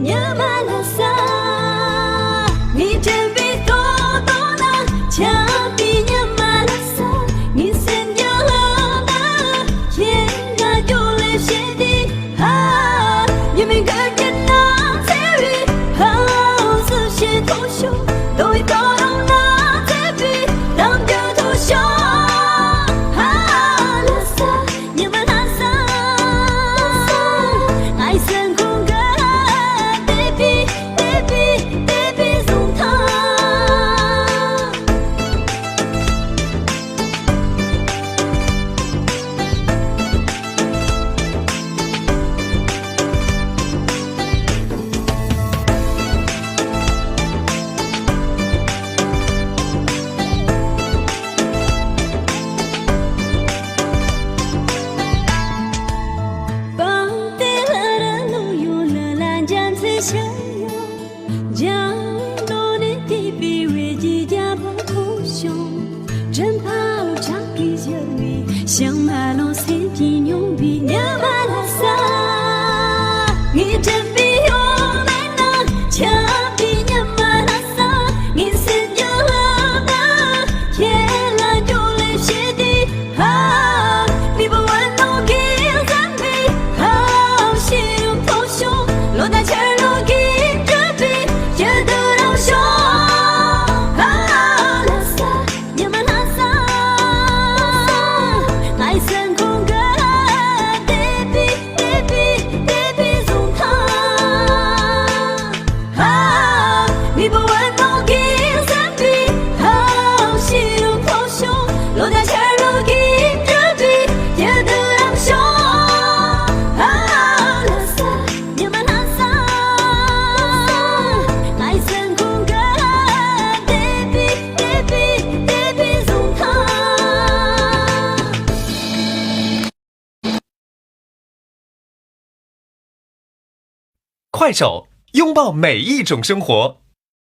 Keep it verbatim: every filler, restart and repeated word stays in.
ཉི་མ་ལྷ་ས། ངའི་དྲན་པའི་ལྟོ་ལྟོ་ན་ཆགས་པའི་ཉི་མ་ལྷ་ས། ངའི་སེམས་ཀྱི་ལྷ་ན་ཁྱེད་ང་སྐྱོ་ལས་བྱེད་དེ། ཧ། ཉི་མའི་གར་གྱི་ནང་ཚེ་བའི་ཧ་ཟི་ཞེས་ཐོ་ཤོ་དོ་བའི་ལྟོ་རང་ན་ཚེ་བའི་དང་རྒྱུ་ཐོ་ཤོ། ཧ་ལྷ་ས། ཉི་མ་ལྷ་ས། ཨའི་སེམས་ཁོང་ག་དེ་པི་དེ་པི་དེ་པི་བཟུང་ཐང་།快手，拥抱每一种生活。